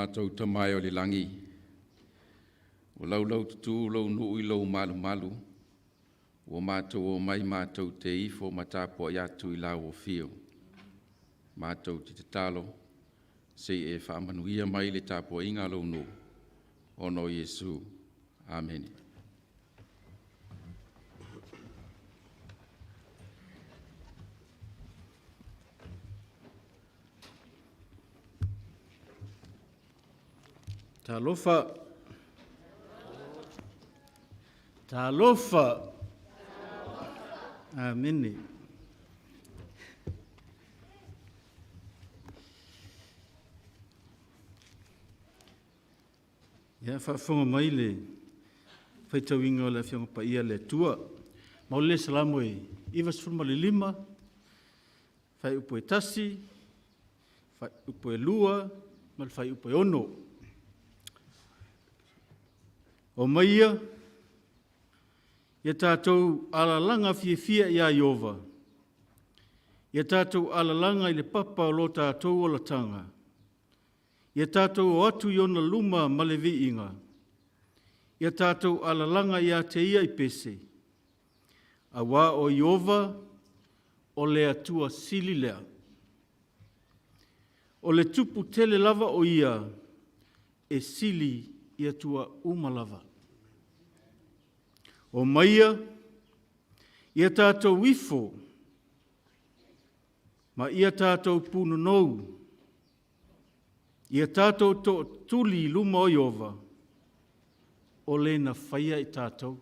matou Tama e o i le lagi, ua laulaututu lou nuu i lou malumalu, ua matou omai matou te ifo ma tapuai atu i lau afio. Matou te tatalo se i e faamanuia mai i le tapuaiga a lou nuu, ona o Iesu. Amene. Talofa. Talofa. Amene. Ia faafofoga mai le faitauina o le Afioga Paia a le Atua. Ma o le Salamo e 95, fuaiupu e 1, fuaiupu e 2 ma le fuaiupu e 6. Omaia, ia tatou alalaga fiafia iā Ieova, ia tatou alalaga i le papa o lo tatou olataga. Ia tatou o atu i ona luma ma le viiga, ia tatou alalaga ia te ia i pese, auā o Ieova o le Atua sili lea. O le Tupu tele lava o Ia e sili i Atua uma lava. Omaia, ia tatou ifo ma ia tatou punonou, ia tatou tootuli i luma o Ieova, o le na faia i tatou.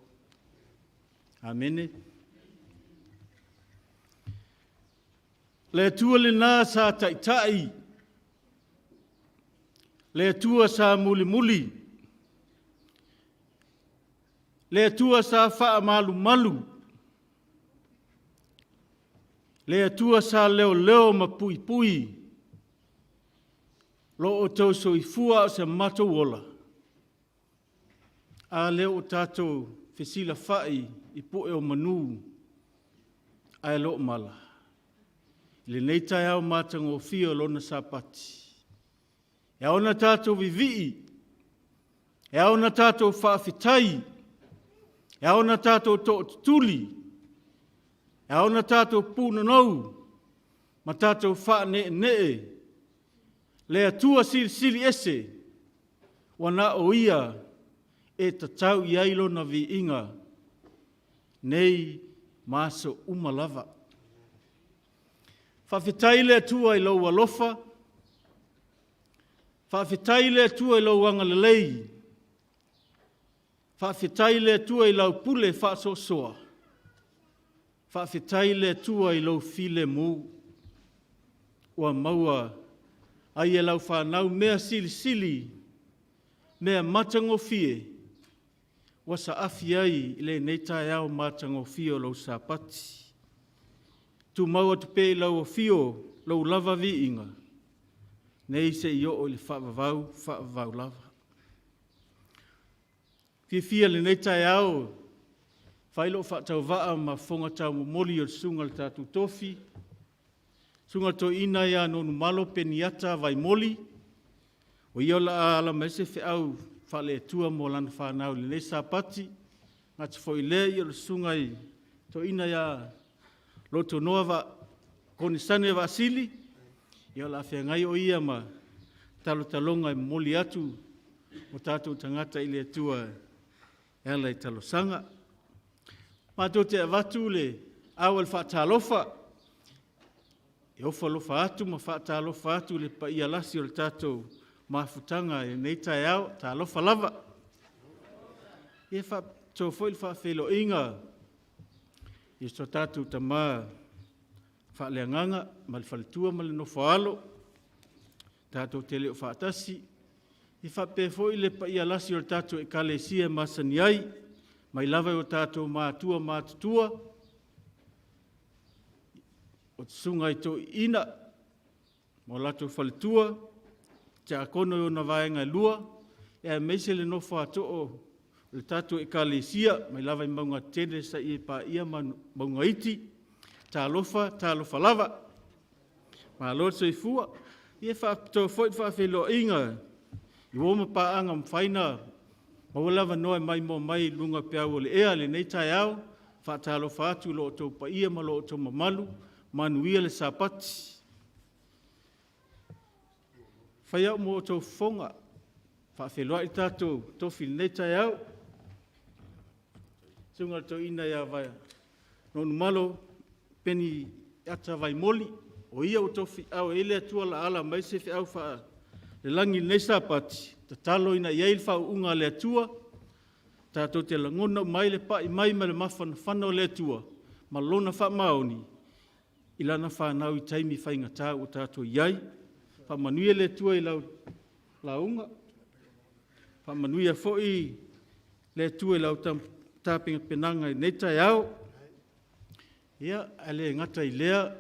Amene. Le Atua lena sa taitai, le Atua sa mulimuli, le Atua sa faamalumalu, le Atua sa leoleo ma puipui lo outou soifua a o se matou ola. A lea ua tatou fesilafai i pue o manu ae le o mala i lenei taeao matagofie o Lona Sapati. E ao ona tatou vivii, e ao ona tatou faafetai, e ao ona tatou tootutuli, e ao ona tatou punonou ma tatou faaneenee le Atua Silisili Ese, ua na o Ia e tatau i ai Lona viiga nei ma aso uma lava. Faafetai i le Atua i lou alofa, faafetai i le Atua i lou agalelei, faafetai i le Atua i lau pule faasoasoa, faafetai i le Atua i lou filemu ua maua ai e lau fanau mea silisili, mea matagofie ua saafi ai i lenei taeao matagofie o lou Sapati. Tumau atu pea i lau afio lou lava viiga nei seia oo i le faavavau, faavavau lava. E fiafia i lenei taeao e fai lou faatauvaa ma fofoga taumomoli o le susuga i le tatou tofi, susuga i le toeaina ia Nonumalo Peniata Vaimoli, o ia o le a ala mai se feau faale-Atua mo lana fanau i lenei Sapati. E le gata foi i lea o le susuga i le toeaina ia Lotonoa Konesale Vaasili, ia o le a feagai o ia ma talotaloga e momoli atu o tatou tagata i le Atua e ala i talosaga. Matou te avatu le au a le faatalofa, e ofo alofa atu ma faatalofa atu i le paia lasi o le tatou mafutaga i lenei taeao. Talofa lava. E faapitoa foi le faafeiloaiga i so tatou Tama faaleagaga ma le faletua ma le nofo-a-alo, tatou te le o faatasi. E faapea foi le paia lasi o le tatou Ekalesia e masani ai, mai lava i o tatou matua matutua, o susuga i toeaiina ma o latou faletua, tiakono i ona vaega e lua, aemaise le nofo a too o le tatou Ekalesia mai lava i mauga tetele seia paia mauga iti. Talofa, talofa lava. Malo le soifua. Ia e faapitoa foi le faafeiloaiga. i uo ma paaga ua mafai ona maua le avanoa e maimoa mai i luga o peau o le ea i lenei taeao. Faatalofa atu i lo outou paia ma lo outou mamalu, manuia le Sapati. Fai au ma outou fofoga, faafeiloai le tatou tofi i lenei taeao. Susuga i le Toeaina ia Nonumalo Peni Ata Vaimoli, o ia ua tofiaao e i ai le Atua o le a ala mai se feau faale-lagi i lenei Sapati, tatalo ina ia i ai le faauuga a le Atua, tatou te lagona uma ai le pai mai ma le mafanafana o le Atua ma Lona faamaoni i lana fanau i taimi faigata ua tatou i ai. Faamanuia le Atua i lau lauga, faamanuia foi le Atua i lau tapenapenaga i lenei taeao. Ia, ae le gata i lea,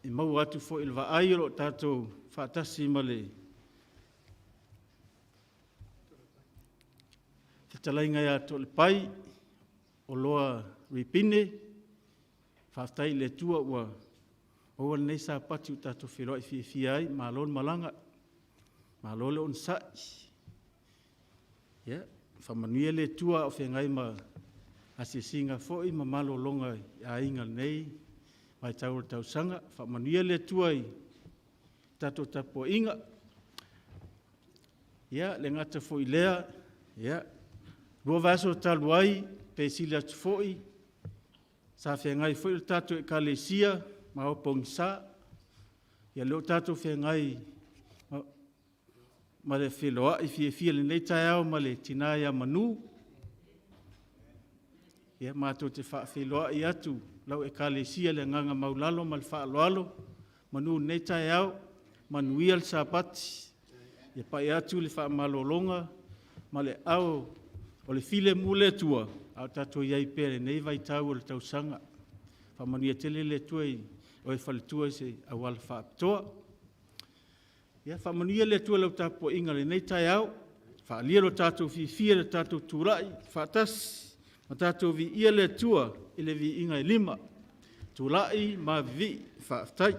e maua atu foi i le vaai o lo o tatou faatasi ma le fetalaiga ia Toalepai Oloa Ripine. Faafetai i le Atua ua maua lenei Sapati ua tatou feiloai fiafia ai, malo le malaga, malo le onosai. Ia faamanuia le Atua a o feagai ma asiasiga foi ma malologa i aiga i lenei vaitau o le tausaga. Faamanuia le Atua i le tatou tapuaiga. Ia, e le gata foi i lea, 2 vaiaso talu ai pe sili atu foi, sa feagai foi le tatou Ekalesia ma ao pogisa. Ia lea ua tatou feagai ma le feiloai fiafia i lenei taeao ma le tina ia Manu. Ia matou te faafeiloai atu lau Ekalesia i le agaga maualalo ma le faaaloalo. Manu i lenei taeao, manuia le Sapati. Ia pai atu le faamalologa ma le aao o le filemu o le Atua a o tatou i ai pea i lenei vaitau o le tausaga. Faamanuia tele le Atua i oe faletua i se auala faapitoa. Ia faamanuia le Atua i lau tapuaiga i lenei taeao, faaalia lo tatou fiafia i le tatou tulai faatasi ma tatou viia le Atua i le viiga e lima. Tulai ma vivii, faafetai.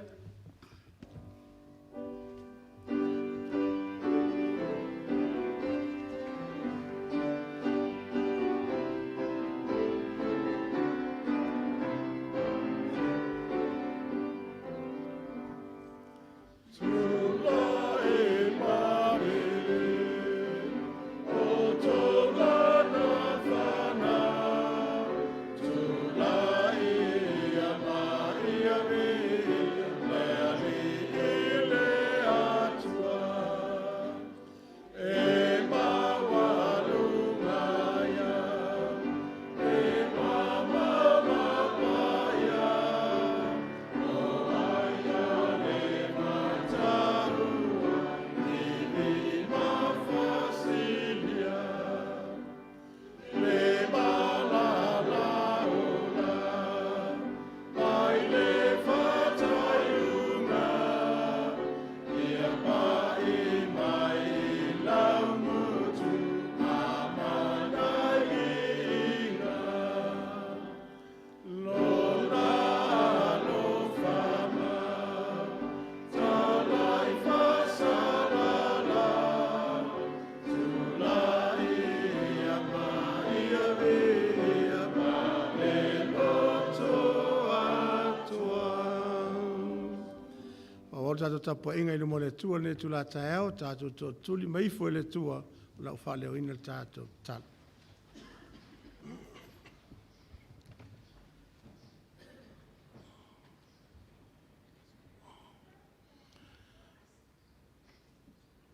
Faaauau le tatou tapuaiga i luma o le Atua i lenei itula taeao, tatou tootuli ma ifo e le Atua o le a ou faaleoina le tatou tatalo.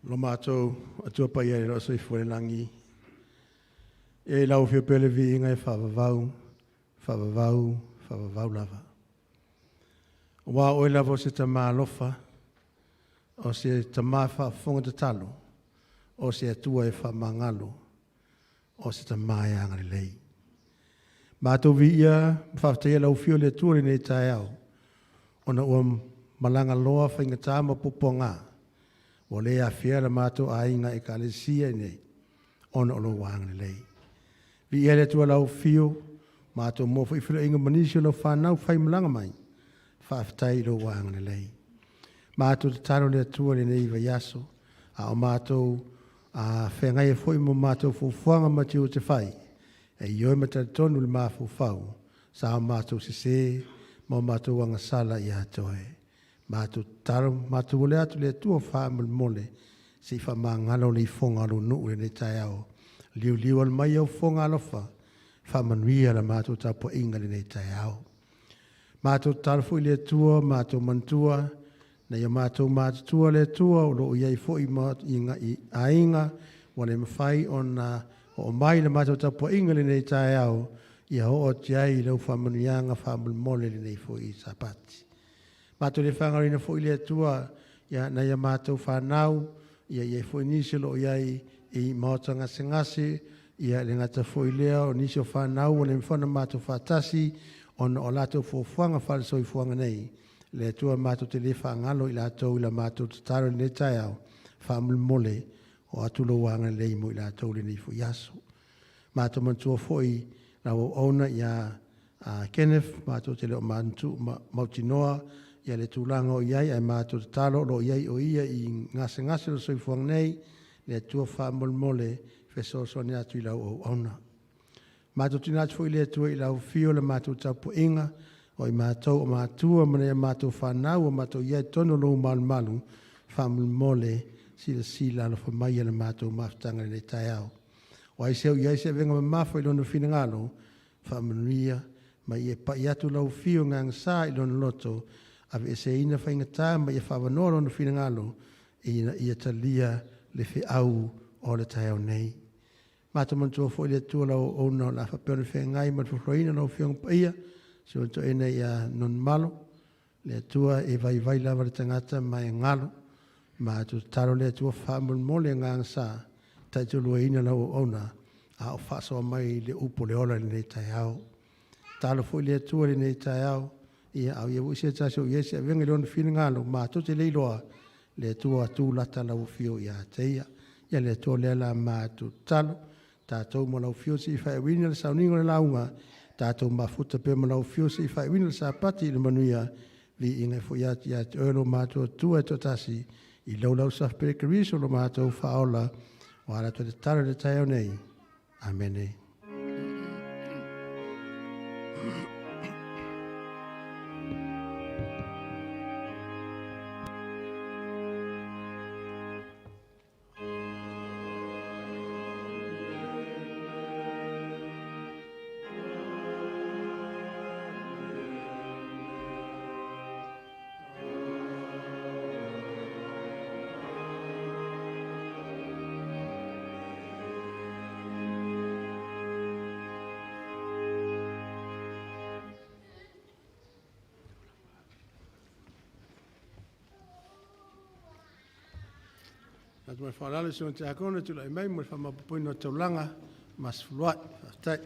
Lo matou Atua Paia i lou soifua i le lagi, e i lau afio pea le viiga e faavavau, faavavau, faavavau lava. Aua o oe lava o se Tama alofa, o se Tama faafofoga tatalo, o se Atua e faamagalo, o se Tama e agalelei. Matou viia ma faafetaia lau afio le Atua i lenei taeao, ona ua malaga loa faigata ma puapuaga, ua le afea la matou aiga ekalesia i nei, ona o lou agalelei. Viia le Atua i lau afio, matou maua foi feiloaiga ma nisi o lau fanau faimalaga mai, faafetai i lou agalelei. Matou tatalo i le Atua i lenei vaiaso, a o matou A feagai ai foi ma matou fuafuaga ma tiute fai, e ioe ma talitonu le mafaufau, sa o matou sesē ma o matou agasala ia te Oe. Matou tatalo ma matou momoli atu le Atua faamolemole, se i faamagalo le ifoga o lou nuu i lenei taeao. Liuliu ali mai au fofoga alofa, faamanuia la matou tapuaiga i lenei taeao. Matou tatalo foi i le Atua, matou manatua nai o matou matutua le Atua o lo o i ai foi ma i aiga ua le mafai ona oo mai le matou tapuaiga i lenei taeao, ia oo atu i ai lau faamanuiaga faamolemole i lenei foi Sapati. Matou le faagaloina foi le Atua ia nai a matou fanau, ia i ai foi nisi o lo o i ai i maota gasegase, ia e le gata foi i lea o nisi o fanau ua le mafai ona matou faatasi ona o latou fuafuaga faale-soifuaga nei. Le Atua matou te le faagalo i latou i la matou tatalo i lenei taeao, faamolemole oo atu lou agalelei mo i latou i lenei foi aso. Matou manatua foi lau auauna ia Kenneth, matou te le o mautinoa ia le tulaga o i ai, ae matou tatalo o lo o i ai o ia i gasegase o le soifuaga nei, le Atua faamolemole fesoasoani atu i lau auauna. Matou tuuina atu foi i le Atua i lau afio le matou tapuaiga, o i matou o matua ma nai a matou fanau ua matou i ai i totonu o lou malumalu, faamolemole silasila alofa mai i le matou mafutaga i lenei taeao. O ai se o i ai se avega mamafa i lona finagalo, faamanuia ma ia pai atu lau afio gagasa i lona loto, aveeseina faigata ma ia faavanoa lona finagalo ina ia talia le feau o le taeao nei. Matou manatua foi le Atua lau auauna o le a faapea ona feagai ma le folaforaina o lau Afioga Paia, si ona toeaina ia Nonumalo, le Atua e vaivai lava le tagata ma e galo. Matou tatalo le Atua faamolemole gagasa, taitaluaina lau auauna a o faasoa mai le upu o le ola i lenei taeao. Tatalo foi le Atua i lenei taeao, ia a o i ai foi se tasi o i ai se avega i lona finagalo, matou te le iloa, le Atua tulata lau afio ia te ia. Ia le Atua lea la matou tatalo, tatou ma lau afio se i faaiuina le sauniga o le lauga, tatou mafuta pea ma lau afio se i faaiuina le Sapati i le manuia, viiga e foi atu ia te oe lo matou Atua e toatasi, i lau lau sufi pele Keriso lo matou faaola, ua ala atu le tatalo i le taeao nei. Amene. Atu ma le faaaloalo i le susuga i le Tiakono e tulai mai mo le faamaopoopoina o le taulaga ma Aso Faraile. Faafetai.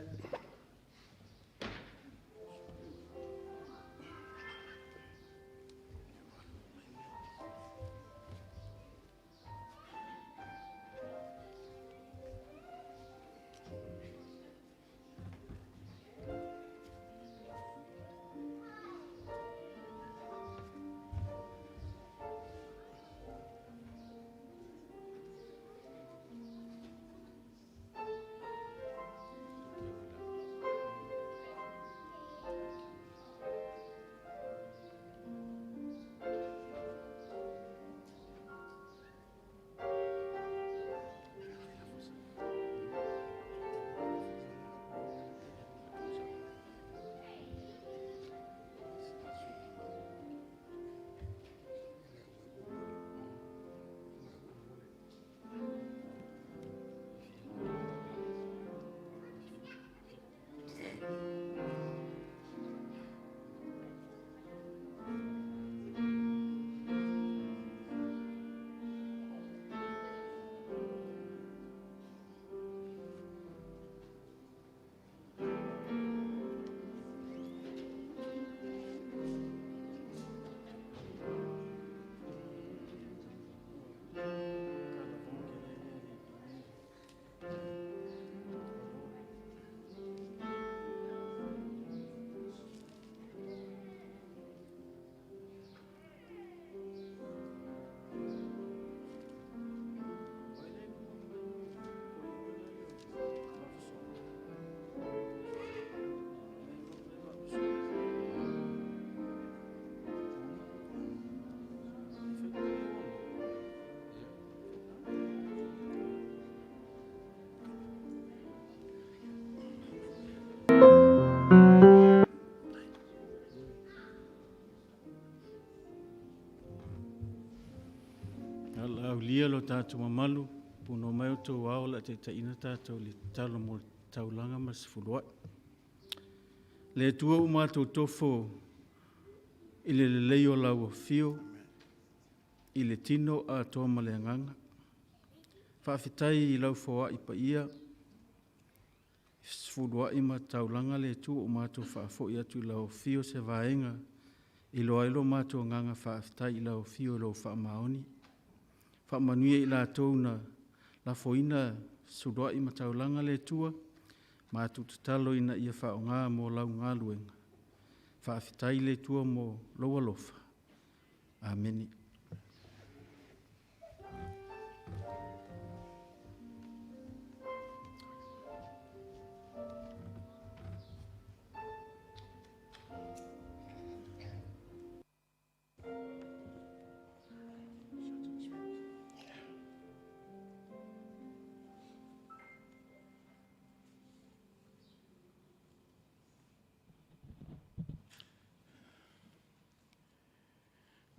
lo tatou mamalu, punoa mai outou ao o le a taitaiina tatou i le tatalo mo le taulaga ma le sefuluai. Le Atua ua matou tofo i le lelei o lau afio i le tino atoa ma le agaga. Faafetai i lau foai paia, sefuluai ma taulaga le Atua ua matou faafoi atu i lau afio se vaega e iloa ai lo matou agaga faafetai i lau afio i lou faamaoni. Faamanuia i latou na lafoina sefuluai ma taulaga le Atua, matou tatalo ina ia faaaoga mo lau galuega. Faafetai le Atua mo lou alofa. Amene.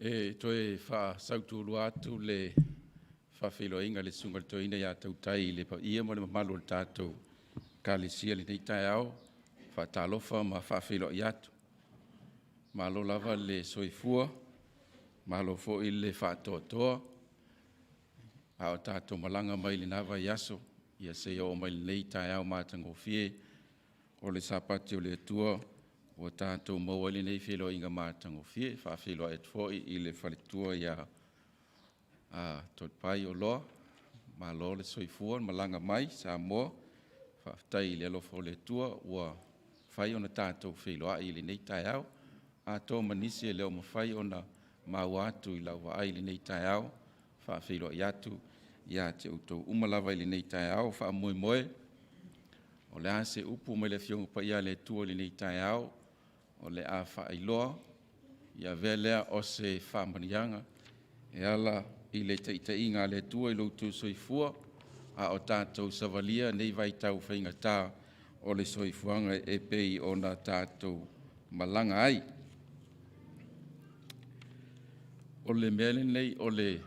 E toe faasautualua atu le faafeiloaiga i le susuga i le toeaina ia Tautai i le paia ma le mamalu o le tatou Ekalesia i lenei taeao. Faatalofa ma faafeiloai atu. Malo lava le soifua, malo foi le faatoatoa a o tatou malaga mai lena vaiaso seia oo mai i lenei taeao matagofie o le Sapati o le Atua ua tatou maua ai lenei feiloaiga matagofie. E faafeiloai atu foi i le faletua ia Toalepai Oloa, malo le soifua, malaga mai Samoa. Faafetai i le alofa o le Atua ua mafai ona tatou feiloai i lenei taeao, atoa ma nisi e le o mafai ona maua atu i lau vaai i lenei taeao. E faafeiloai atu ia te outou uma lava i lenei taeao. Faamoemoe, o le a se upu mai le Afioga Paia a le Atua i lenei taeao, o le a faailoa, ia avea lea o se faamanuiaga e ala i le taitaiga a le Atua i lo outou soifua a o tatou savalia nei vaitau faigata o le soifuaga e pei ona tatou malaga ai. O le mea lenei o le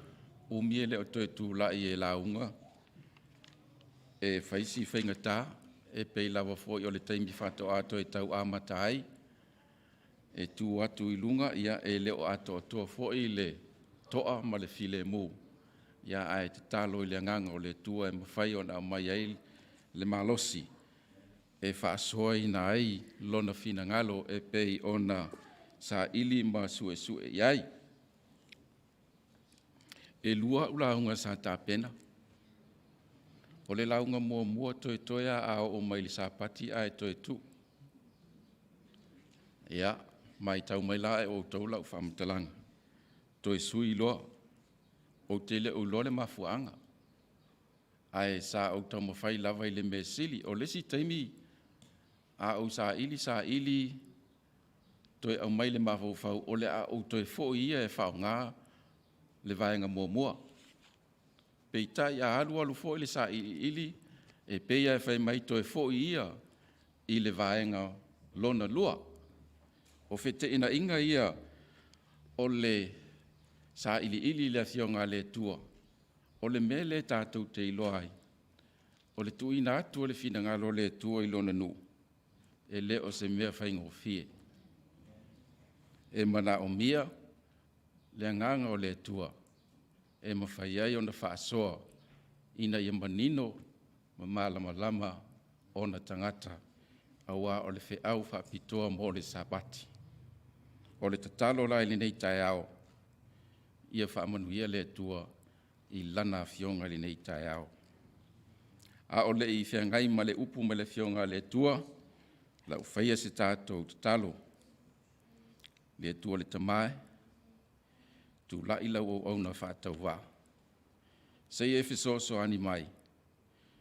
umi e le o toe tulai e lauga, e fai si faigata, e pei lava foi o le taimi faatoa toe tau amata ai, e tu atu i luga, e le o atoatoa foi le toa ma le filemu, ae tatalo i le agaga o le Atua e mafai ona aumai ai le malosi e faasoaina ai Lona finagalo e pei ona saili ma suesue i ai. E 2 au lauga sa tapena. O le lauga muamua toetoe lava a oo mai i le Sapati ae toe tuu. Ia, matau mai la e outou lau faamatalaga, toe sui loa. Ou te le o iloa le mafuaaga, ae sa ou taumafai lava i le mea sili. O le isi taimi a ou saili saili toe aumai i le mafaufau o le a ou toe foi ia e faaaoga le vaega muamua. Peitai a alu alu foi le sailiili, e pei lava e fai mai toe foi ia i le vaega lona lua. O feteenaiga ia o le sailiili i le Afioga a le Atua, o le mea lea tatou te iloa ai, o le tuuina atu o le finagalo o le Atua i Lona nuu, e le o se mea faigofie. E manaomia le Agaga o le Atua e mafai ai ona faasoa ina ia manino ma malamalama ona tagata, aua o le feau faapitoa mo le Sapati. O le tatalo la i lenei taeao, ia faamanuia le Atua i Lana Afioga i lenei taeao. A o le i feagai ma le upu ma le Afioga a le Atua, o le a ou faia se tatou tatalo. Le Atua le Tama e, tulai lau auauna faatauvaa se i e fesoasoani mai,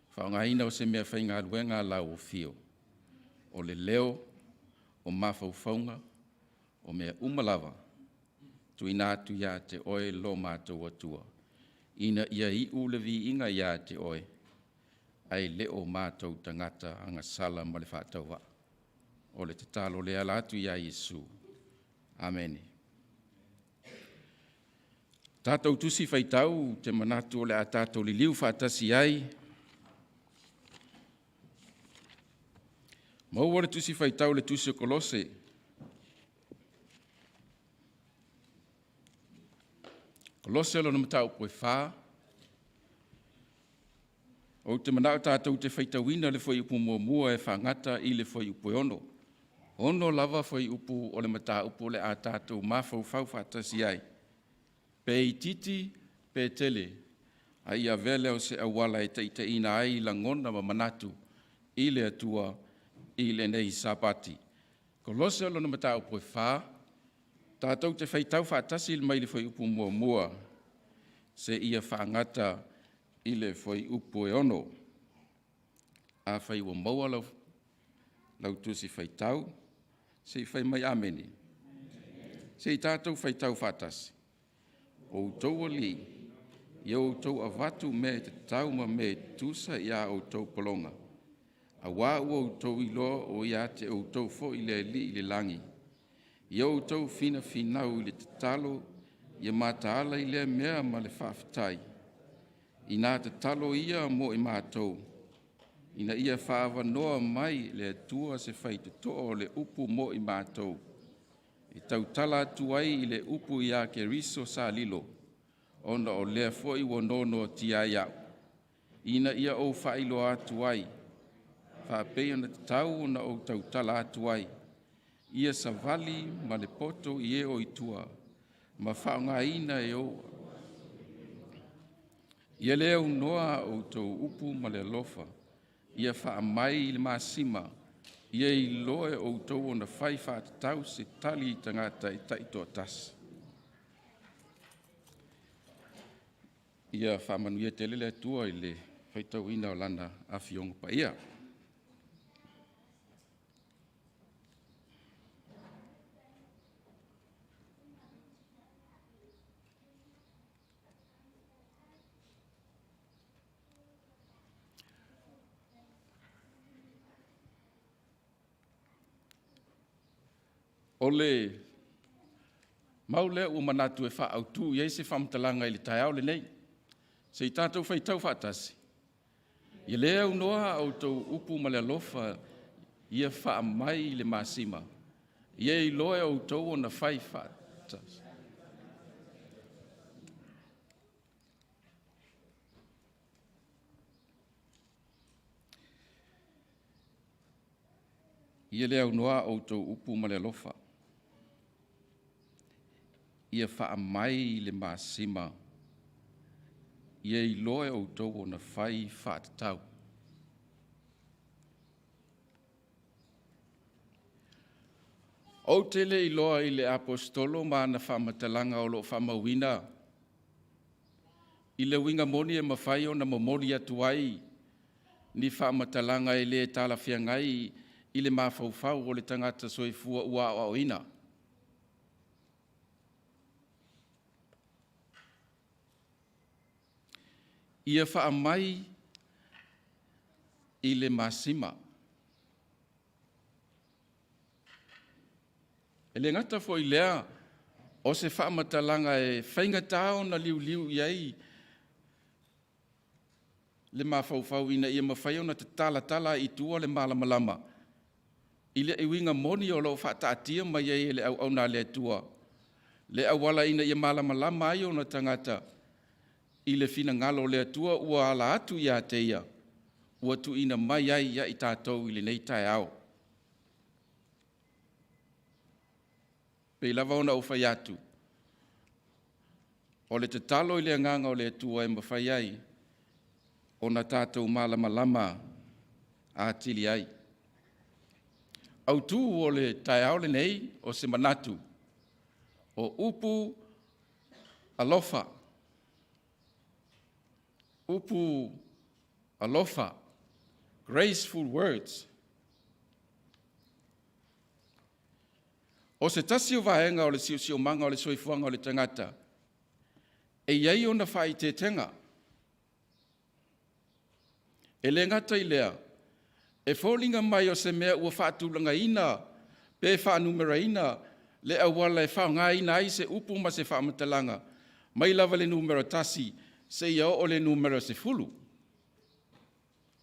faaaogaina o se meafaigaluega a lau afio, o le leo, o mafaufauga, o mea uma lava, tuuina atu ia te Oe lo matou Atua, ina ia iu le viiga ia te Oe, ae le o matou tagata agasala ma le faatauvaa. O le tatalo lea e ala atu ia Iesu. Amene. Tatou tusi faitau te manatu o le a tatou liliu faatasi ai. Maua le tusi faitau le tusi o Kolose. Kolose lona mataupu e 4. Ou te manao tatou te faitauina le fuaiupu muamua e faagata i le fuaiupu e 6. 6 lava fuaiupu o le mataupu o le a tatou mafaufau faatasi ai. Pe itiiti pe tele, a ia avea lea o se auala e taitaiina ai lagona ma manatu i le Atua i lenei Sapati. Kolose lona mataupu e 4, tatou te faitau faatasi mai le fuaiupu muamua seia faagata i le fuaiupu e 6. Afai ua maua lau tusi faitau, se i fai mai amene. Se i tatou faitau faatasi. O outou alii, ia outou avatu mea e tatau ma mea e tusa iā outou pologa, auā ua outou iloa o ia te outou foi le Alii i le lagi. Ia outou finafinau i le tatalo, ia mataala i lea mea ma le faafetai. Inā tatalo ia mo i matou, ina ia faaavanoa mai le Atua se faitotoa o le upu mo i matou, e tautala atu ai i le upu iā Keriso sa lilo, ona o lea foi ua nonoatia ai au, ina ia ou faailoa atu ai, faapei ona tatau ona ou tautala atu ai, ia savali ma le poto i e o i tua, ma faaaogaina e o ia le aunoa a outou upu ma le alofa, ia faamai i le masima, ia iloa e outou ona fai faatatau se tali i tagata e taitoatasi. Ia faamanuia tele le Atua i le faitauina o Lana Afioga Paia. O le mau lea ua manatu e faaautu i ai se faamatalaga i le taeao lenei. Se i tatou faitau faatasi. Ia le aunoa a outou upu ma le alofa, ia faamai i le masima, ia iloa e outou ona fai faatasi. Ia le aunoa a outou upu ma le alofa, ia faamai i le masima, ia iloa e outou ona fai faatatau. Ou te le iloa i le Aposetolo ma ana faamatalaga o lo o faamauina i le uiga moni e mafai ona momoli atu ai ni faamatalaga e le talafeagai i le mafaufau o le tagata soifua ua aoaoina. Ia faamai i le masima. E le gata foi i lea, o se faamatalaga e faigata ona liuliu i ai le mafaufau ina ia mafai ona tatalatala ai i tua le malamalama i le uiga moni o lo o faataatia mai ai e le auauna a le Atua le auala ina ia malamalama ai ona tagata i le finagalo o le Atua ua ala atu ia te ia, ua tuuina mai ai ia i tatou i lenei taeao. Pei lava ona ou fai atu, o le tatalo i le agaga o le Atua e mafai ai ona tatou malamalama atili ai. Autu o le taeao lenei o se manatu, o upu alofa. Upu alofa, graceful words. O se tasi o vaega o le siosiomaga o le soifuaga o le tagata, e i ai ona faaeteetega. E le gata i lea, e foliga mai o se mea ua faatulagaina pe faanumeraina le auala e faaaogaina ai se upu ma se faamatalaga. mai lava i le numera 1 seia oo i le numera 10.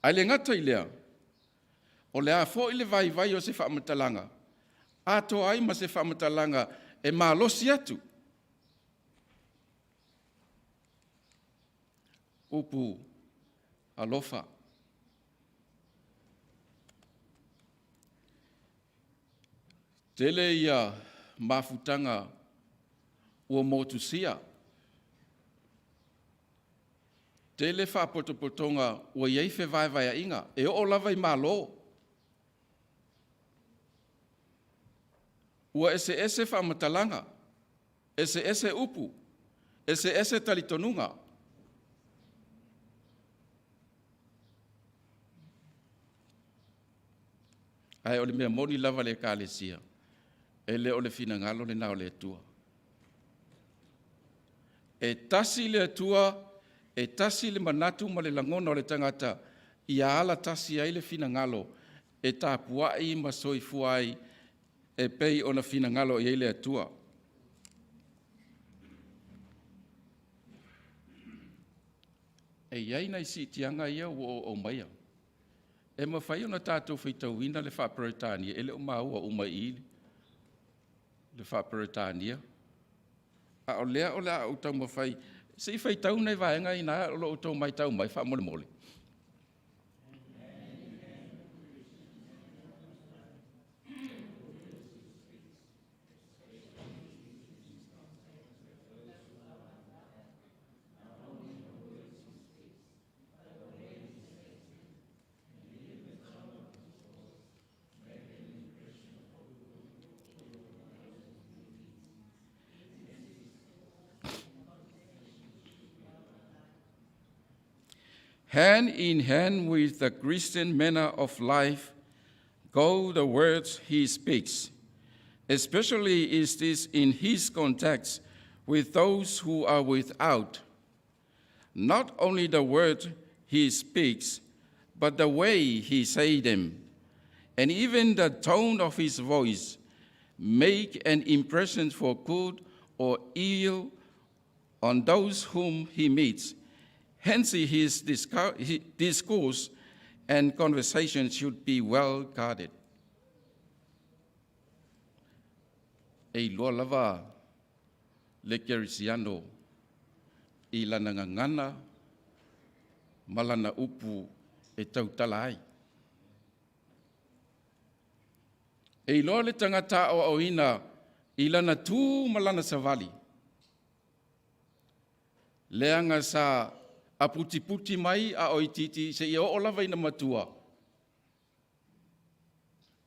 Ae le gata i lea, o le a foi le vaivai o se faamatalaga, atoa ai ma se faamatalaga e malosi atu. Upu alofa. Tele ia mafutaga ua motusia, tele faapotopotoga ua i ai fevaevaeaiga, e oo lava i Malo. Ua eseese faamatalaga, eseese upu, eseese talitonuga. Ae o le mea moni lava le Ekalesia, e le o le finagalo lena o le Atua. E tasi le Atua, e tasi le manatu ma le lagona o le tagata ia alatasi ai le finagalo e tapuai ma soifua ai e pei ona finagalo i ai le Atua. E i ai nai siitiaga ia ua ou aumaia. E mafai ona tatou faitauina le faa-Peretania, e le o maua uma i i le faa-Peretania. A o lea o le a ou taumafai, se i faitau nai vaega ina o lo o outou matau mai faamolemole. Hand in hand with the Christian manner of life go the words he speaks. Especially is this in his context with those who are without. Not only the words he speaks, but the way he says them, and even the tone of his voice, make an impression for good or ill on those whom he meets. Hence, his discourse and conversation should be well guarded. E iloa lava le kerisiano i lana gagana ma lana upu e tautala ai. E iloa le tagata aoaoina i lana tu ma lana savali. Leaga sa aputiputi mai a o itiiti seia oo lava ina matua,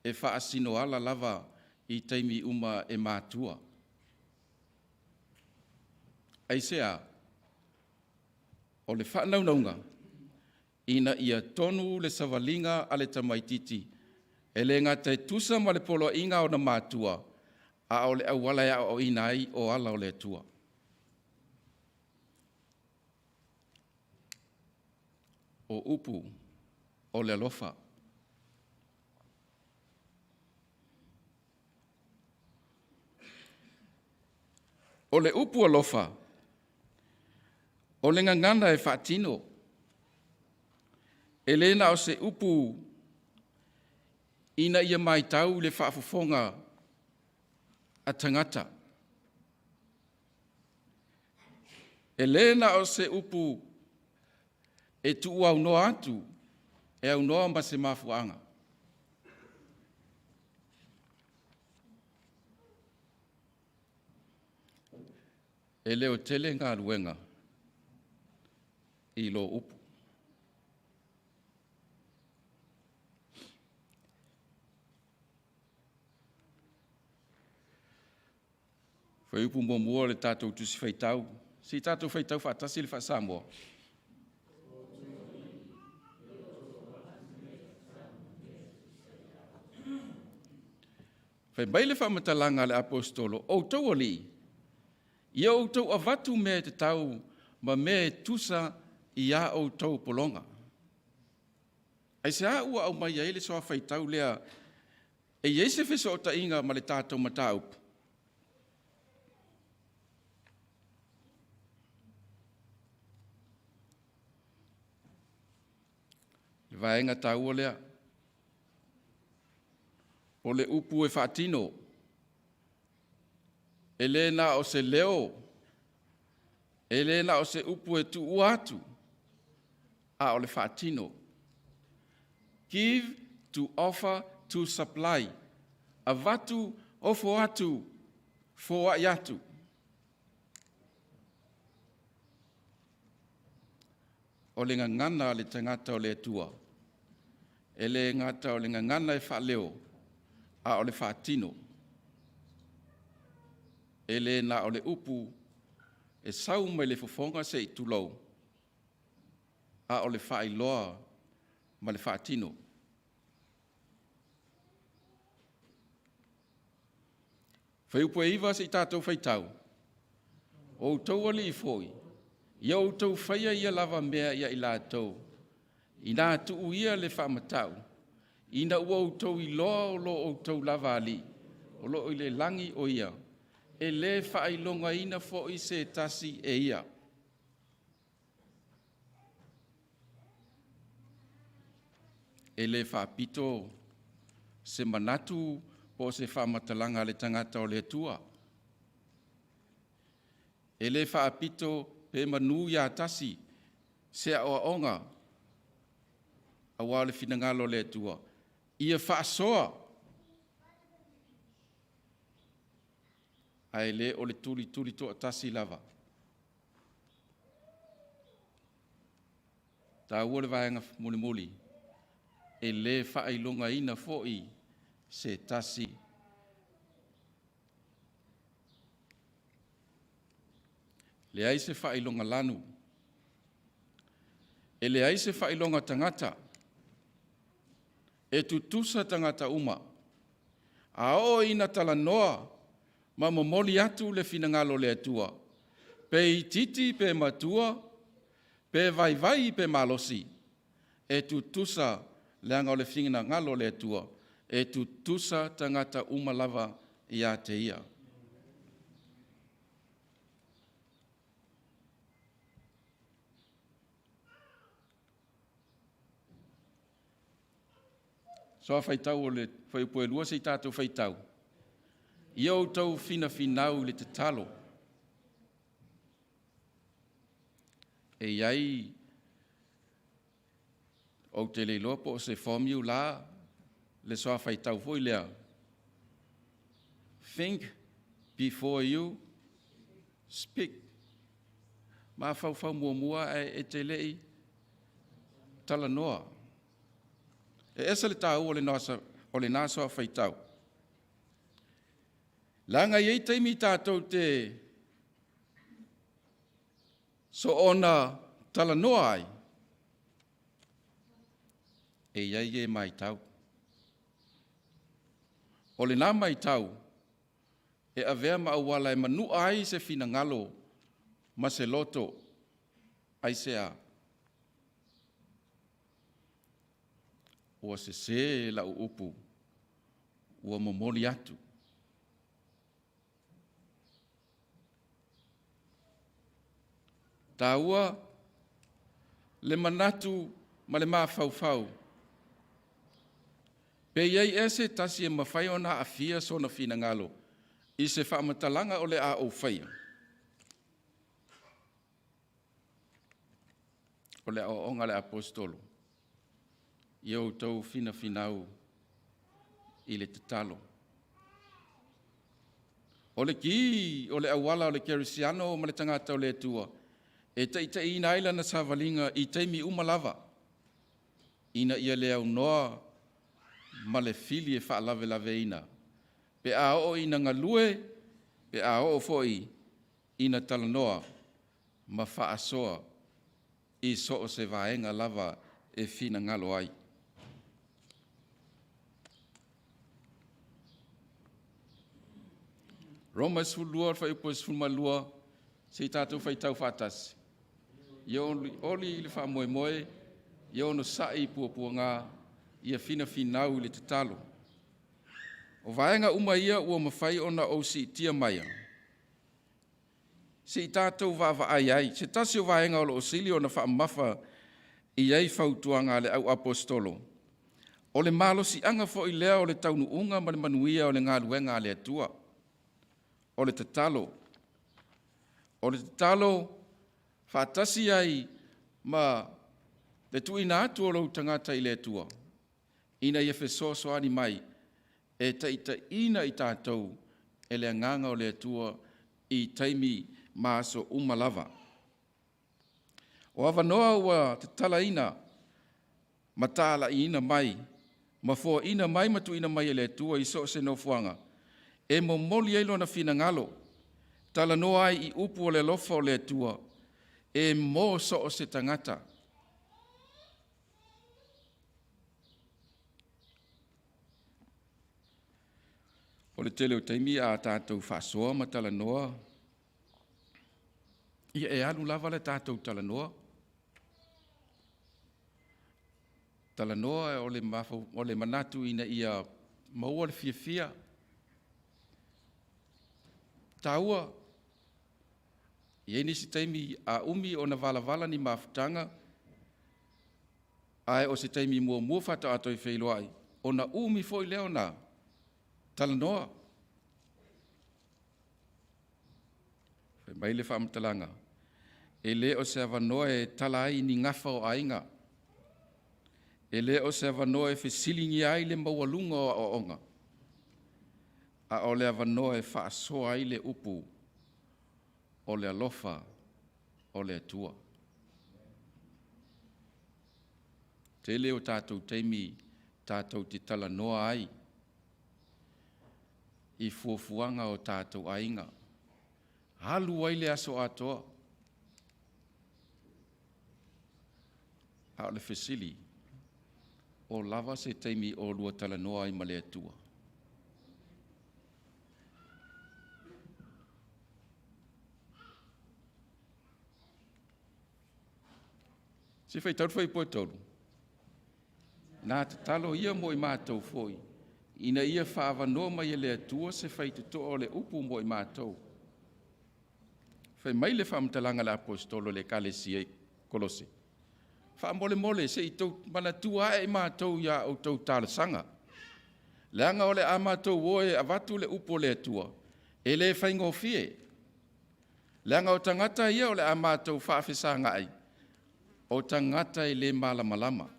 e faasinoala lava i taimi uma e matua. Aisea? O le faanaunauga ina ia tonu le savaliga a le tamaitiiti e le gata e tusa ma le poloaiga a ona matua, a o le auala e aoaoina ai o ala o le Atua. O upu o le alofa. O le upu alofa, o le gagana e faatino. E le na o se upu ina ia matau le faafofoga a tagata. E le na o se upu e tuuaunoa atu, e aunoa ma se mafuaaga. E le o tele galuega i lo upu. Fuaiupu muamua o le tatou Tusi Faitau. Se i tatou faitau faatasi le faa-Samoa. Fai mai le faamatalaga a le Aposetolo, outou alii, ia outou avatu mea e tatau ma mea e tusa i a outou pologa. Aisea ua aumai ai le soa faitau lea e i ai se fesootaiga ma le tatou mataupu? Vaega taua lea. O le upu e faatino, e le na o se leo, e le na o se upu e tuua atu, a o le faatino. Give to offer to supply. Avatu, ofo atu, foai atu. O le gagana a le tagata o le Atua, e le gata o le gagana e faaleo, a o le faatino. E le na o le upu e sau mai le fofoga se i tulou, a o le faailoa ma le faatino. Fuaiupu e 9 se i tatou faitau. O outou alii foi, ia outou faia ia lava mea ia i latou, ina tuu ia le faamatau, ina ua outou iloa o lo outou lava alii, o lo o i le lagi o ia, e le faailogaina foi se tasi e ia. E le faapito se manatu po o se faamatalaga a le tagata o le Atua. E le faapito pe manu ia tasi se aoaoga aua o le finagalo o le Atua, ia faasoa, ae le o le tulituli toatasi lava. Taua le vaega mulimuli, e le faailogaina foi se tasi. Leai se faailoga lanu, e leai se faailoga tagata, e tutusa tagata uma. A oo ina talanoa ma momoli atu le finagalo o le Atua, pe itiiti pe matua, pe vaivai pe malosi, e tutusa leaga o le finagalo o le Atua, e tutusa tagata uma lava ia te ia. Soa faitau o le fuaiupu e 2 se i tatou faitau. Ia outou finafinau i le tatalo. E i ai, ou te le iloa po o se formula le soa faitau foi lea. Think before you speak. Mafaufau muamua ae e te le i talanoa. E ese le taua o lena soa faitau. Leaga e i ai taimi tatou te soona talanoa ai, e i ai e matau. O lena matau e avea ma auala e manua ai se finagalo ma se loto. Aisea? Ua sese lau upu, ua momoli atu. Taua le manatu ma le mafaufau. Pe i ai ea se tasi e mafai ona aafia sona finagalo i se faamatalaga o le a ou faia? O le aoaoga a le Aposetolo, ia outou finafinau i le tatalo. O le ki o le auala o le kerisiano ma le tagata o le Atua e taitaiina ai lana savaliga i taimi uma lava, ina ia le aunoa ma le fili e faalavelaveina, pe a oo ina galue, pe a oo foi ina talanoa ma faasoa i so o se vaega lava e finagalo ai. Roma 12, fuaiupu 12, se i tatou faitau faatasi. Ia olioli i le faamoemoe, ia onosai i puapuaga, ia finafinau i le tatalo. O vaega uma ia ua mafai ona ou siitia maia, se i tatou vaavaai ai. Se tasi o vaega o lo o sili ona faamamafa i ai fautuaga a le au aposetolo, o le malosiaga foi lea o le taunuuga ma le manuia o le galuega a le Atua. O le tatalo, o le tatalo faatasi ai ma le tuuina atu o lou tagata i le Atua, ina ia fesoasoani mai e taitaiina i tatou e le Agaga o le Atua i taimi ma aso uma lava. O avanoa ua tatalaina ma talaiina mai, ma foaina mai ma tuuina mai e le Atua i so o se nofoaga, e momoli ai lona finagalo, talanoa ai i upu o le alofa o le Atua, e mo so o se tagata. O le tele o taimi a tatou faasoa ma talanoa, ia e alu lava le tatou talanoa. Talanoa o le, o le manatu ina ia maua le fiafia. Taua, i ai nisi taimi a umi ona valavala ni mafutaga, ae o se taimi muamua faatoa toe feiloai, ona umi foi lea ona talanoa. Fai mai le faamatalaga, e le o se avanoa e tala ai ni gafa o aiga, e le o se avanoa e fesiligia ai le maualuga o aoaoga, a o le avanoa e faasoa ai le upu o le alofa o le Atua. Tele o tatou taimi tatou te talanoa ai i fuafuaga o tatou aiga. Alu ai le aso atoa. A o le fesili, o lava se taimi o lua talanoa ai ma le Atua? Se i faitau le fuaiupu e 3. Na tatalo ia mo i matou foi, ina ia faaavanoa mai e le Atua se faitotoa o le upu mo i matou. Fai mai le faamatalaga a le Aposetolo i le Ekalesia i Kolose, faamolemole se i tou manatua ae i matou i a outou talosaga, leaga o le a matou o e avatu le upu o le Atua, e le faigofie, leaga o tagata ia o le a matou faafesagai, o tagata e le malamalama.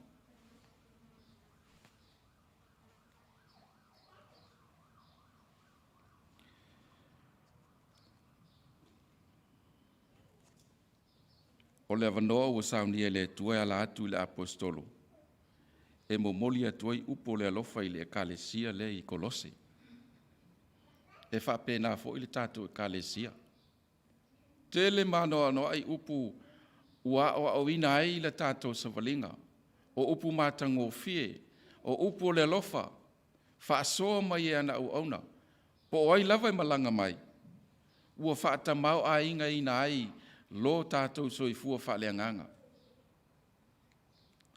O le avanoa ua saunia e le Atua e ala atu i le Aposetolo e momoli atu ai upu o le alofa i le Ekalesia lea i Kolose. E faapena foi le tatou Ekalesia. Tele ma anoanoai upu ua aoaoina ai le tatou savaliga, o upu matagofie, o upu o le alofa, faasoa mai e ana auauna, po o ai lava e malaga mai, ua faatamaoaigaina ai lo tatou soifua faaleagaga.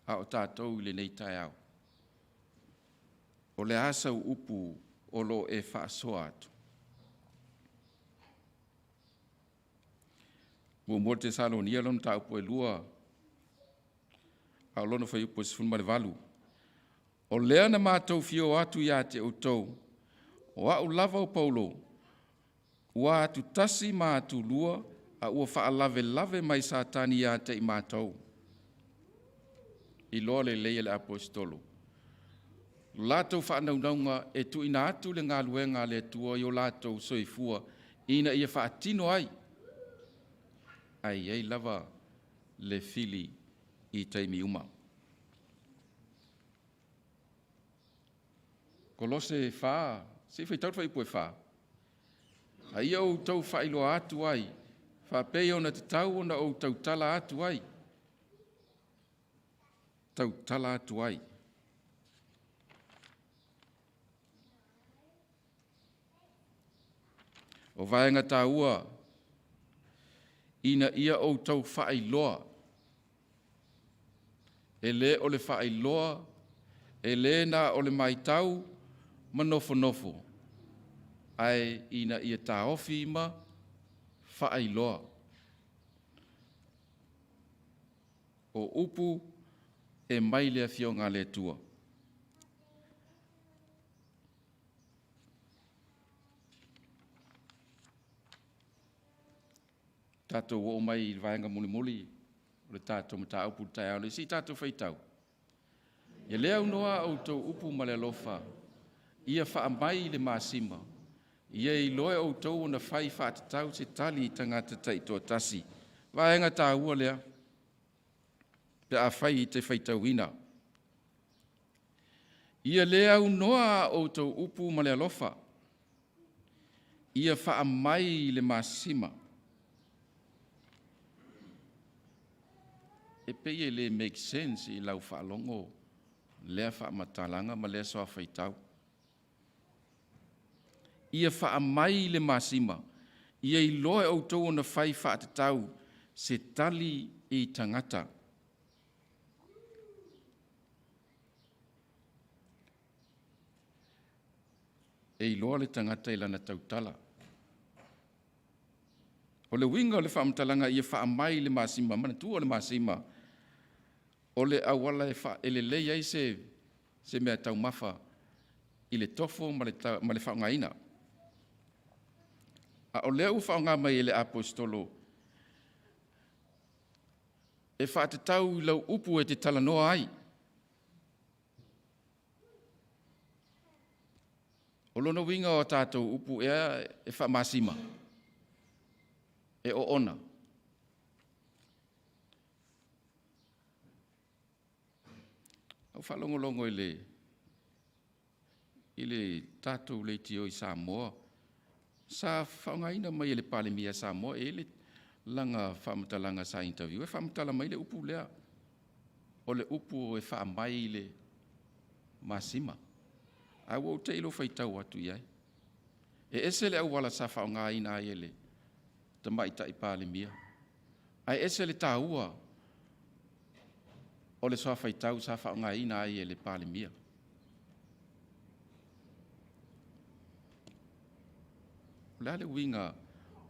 A o tatou i lenei taeao, o le a sau upu o lo o e faasoa atu? Muamua Tesalonia lona mataupu e 2, a o lona fuaiupu e 18. O lea na matou fia o atu ia te outou, o au lava o Paulo, ua atutasi ma atulua, a ua faalavelave mai Satani ia te i matou. Iloa lelei e le Aposetolo latou faanaunauga e tuuina atu le galuega a le Atua i o latou soifua ina ia faatino ai, ae i ai lava le fili i taimi uma. Kolose 4, se i faitau le fuaiupu e 4. A ia outou faailoa atu ai, faapei ona tatau ona ou tautala atu ai, tautala atu ai. O vaega taua ina ia outou faailoa, e le o le faailoa, e le na o le matau ma nofonofo, ae ina ia taofi ma faailoa. O upu e mai le Afioga a le Atua. Tatou oo mai i le vaega mulimuli o le tatou mataupu i le taeao nei, se i tatou faitau. Ia le aunoa a outou upu ma le alofa, ia faamai i le masima, ia iloa e outou ona fai faatatau se tali i tagata taitoatasi. Vaega taua lea, pe afai e te faitauina. Ia le aunoa a outou upu ma le alofa, ia faamai i le masima. E pei e le make sense i lau faalogo lea faamatalaga ma lea soafaitau. Ia faamai le masima, ia iloa e outou ona fai faatatau se tali i tagata. E iloa le tagata i lana tautala. O le uiga o le faamatalaga ia faamai le masima, manatua le masima, o le auala e e lelei ai se, se mea taumafa i le tofo ma le, ta, ma le faaaogaina. A o lea ua faaaoga mai e le Aposetolo e faatatau i lau upu e te talanoa ai. O lona uiga o a tatou upu ea e faamasima, e oona. Au faalogologo i le i le tatou leitio i Samoa, sa faaaogaina mai e le Palemia Samoa e le lana faamatalaga sa interview e faamatala mai le upu lea, o le upu e faamai i le masima. Ae ua ou te i lou faitau atu i ai. E ese le auala sa faaaogaina ai e le Tamaitai Palemia, ae ese le taua o le soafaitau sa faaaogaina ai e le Palemia. O le a le uiga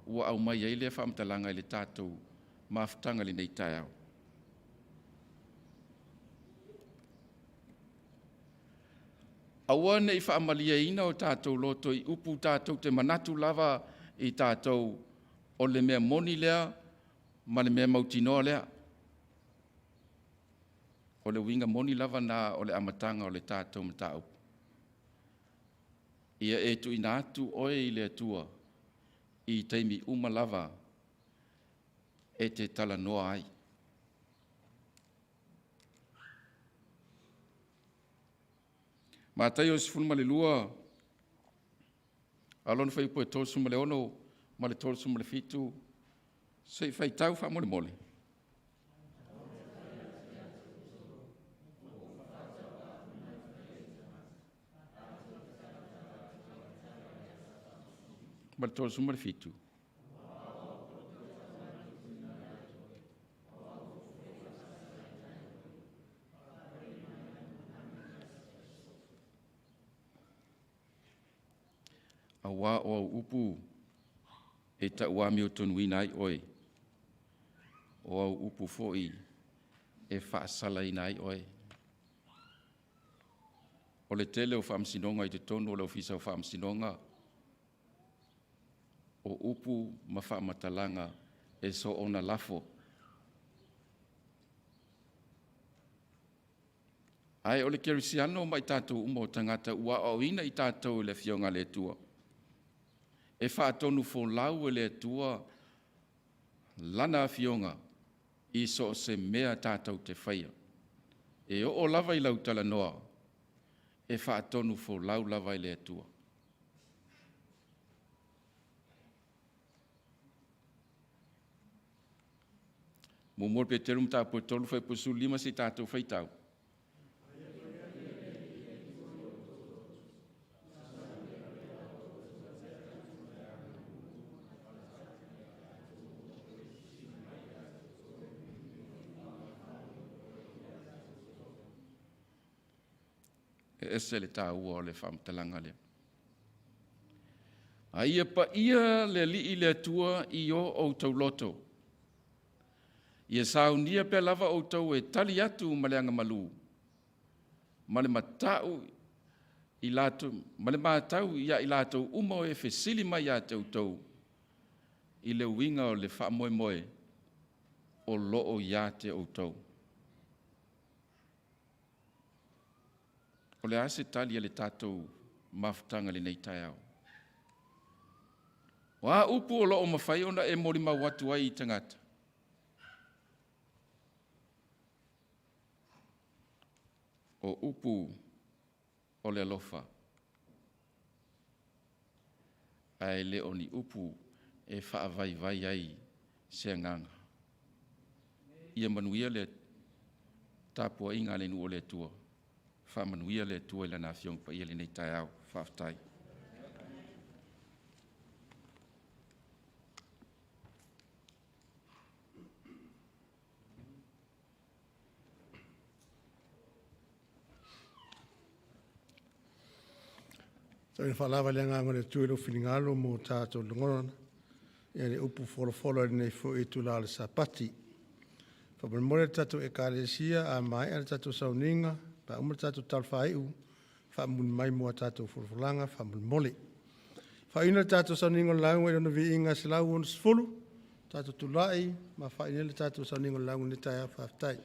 ua aumai ai lea faamatalaga i le tatou mafutaga i lenei taeao? Aua ne i faamalieina o tatou loto i upu tatou te manatu lava i tatou o le mea moni lea ma le mea mautinoa lea. O le uiga moni lava na o le amataga o le tatou mataupu. Ia e tuuina atu oe i le Atua i taimi uma lava e te talanoa ai. Mataio 12, a lona fuaiupu e 36 ma le 37, se i faitau faamolemole. Ma le 37. Auā o au upu e tauamiotonuina ai oe, o au upu foi e faasalaina ai oe. O le tele o faamasinoga i totonu o le Ofisa o Faamasinoga, o upu ma faamatalaga e soona lafo. Ae o le kerisiano ma i tatou uma o tagata ua aoaoina i tatou e le Afioga a le Atua, e faatonufolau e le Atua Lana Afioga i so o se mea tatou te faia. E oo lava i lau talanoa, e faatonufolau lava e le Atua. Muamua Peteru mataupu e 3 fuaiupu 15 se i tatou faitau. E ese le taua o le faamatalaga lea. A ia paia le Alii le Atua i o outou loto. Ia saunia pea lava outou e tali atu ma le agamalu, ma le matau i latou, ma le matau ia i latou uma o e fesili mai ia te outou, i le uiga o le faamoemoe o lo o ia te outou. O le a se tali a le tatou mafutaga i lenei taeao? O a upu o lo o mafai ona e molimau atu ai i tagata? O upu o le alofa, ae le o ni upu e faavaivai ai se agaga. Ia manuia le tapuaiga a le nuu o le Atua. Faamanuia le Atua i Lana Afioga Paia i lenei taeao. Faafetai. Tau ina faalava le agaga o le Atua i lou finagalo mo tatou lagona, ia le upu folafola i lenei foi itula o le Sapati. Faamolemole le tatou Ekalesia, a maea le tatou sauniga, pe a uma le tatou talafaaiu, faamuli mai mo a tatou folafolaga faamolemole. Faaiuina le tatou sauniga o le lauga i Lona Viiga 160, tatou tulai ma faaiu ai le tatou sauniga o le lauga i lenei taeao. Faafetai.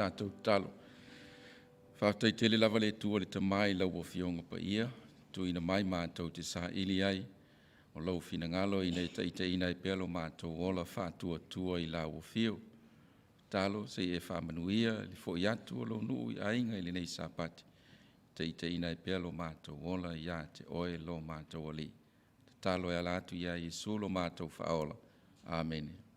Tatou tatalo. Faafetai tele lava le Atua le Tama i lau Afioga Paia, tuuina mai matou te saili ai o lou finagalo ina ia taitaiina ai pea lo matou ola faatuatua i lau afio. Tatalo se i e faamanuia le foi atu o lou nuu i aiga i lenei Sapati, taitaiina ai pea lo matou ola ia te oe lo matou Alii. Tatalo e ala atu ia Iesu lo matou Faaola. Amene.